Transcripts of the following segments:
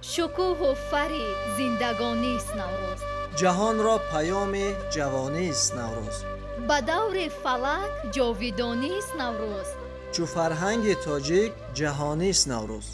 Шукӯҳу фарри зиндагонист Наврӯз. Ҷаҳонро паёми ҷавонист Наврӯз. Ба даври фалак ҷовидонист Наврӯз. Чу фарҳанги тоҷик ҷаҳонист Наврӯз.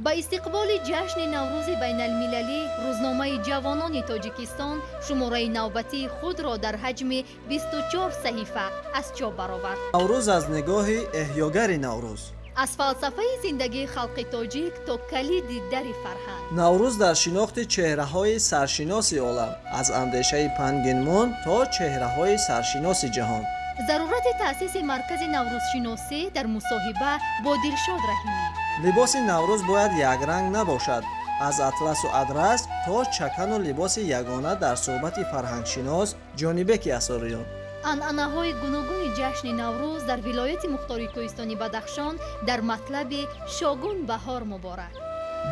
Ба истиқболи ҷашни Наврӯзи байналмилалӣ рӯзномаи «Ҷавонони Тоҷикистон» шумораи навбатии худро дар ҳаҷми 24 саҳифа аз чоп баровард. Наврӯз аз нигоҳи эҳёгари Наврӯз. Аз фалсафаи зиндагии халқи тоҷик то калиди дари фарҳанг. Наврӯз дар шинохти чеҳраҳои саршиноси олам, аз андешаи Пан Ги Мун то чеҳраҳои саршиноси ҷаҳон. Зарурати таъсиси маркази наврӯзшиносӣ дар мусоҳиба бо Дилшод Раҳимӣ. Либоси Наврӯз бояд якранг набошад. Аз атласу адрас то чакану либоси ягона дар суҳбати фарҳангшинос Ҷонибеки Асориён. Анъанаҳои гуногуни ҷашни Наврӯз дар вилояти мухтори кӯҳистони Бадахшон дар матлаби «Шогун баҳор муборак».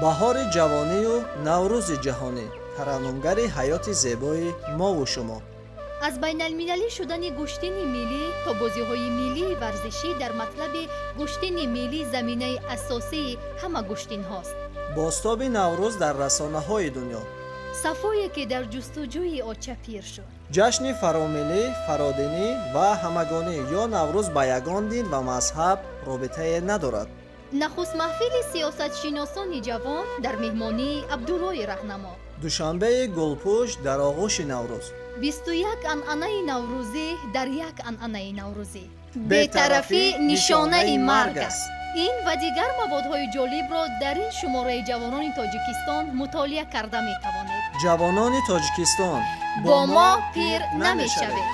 Баҳори ҷавонию Наврӯзи ҷаҳонӣ, тараннумгари ҳаёти зебои мову шумо. Аз байналмилалӣ шудани гӯштини миллӣ то бозиҳои миллии варзишӣ дар матлаби «Гӯштини миллӣ заминаи асосии ҳама гӯштинҳост». Бозтоби Наврӯз дар расонаҳои дунё. Сафое, ки дар ҷустуҷӯи оча пир шуд. Ҷашни фаромиллӣ, фародинӣ ва ҳамагонӣ ё Наврӯз ба ягон дин ва мазҳаб робитае надорад. Нахуст маҳфили сиёсатшиносони ҷавон дар меҳмонии Абдуллои Раҳнамо. Душанбеи гулпӯш дар оғӯши Наврӯз. 21 анъанаи наврӯзӣ дар як анъанаи наврӯзӣ. Бетарафӣ нишонаи марг аст. Ин ва дигар маводҳои ҷолибро дар ин шумораи «Ҷавонони Тоҷикистон» мутолиа карда метавонед. «Ҷавонони Тоҷикистон». Бо мо пир намешавед.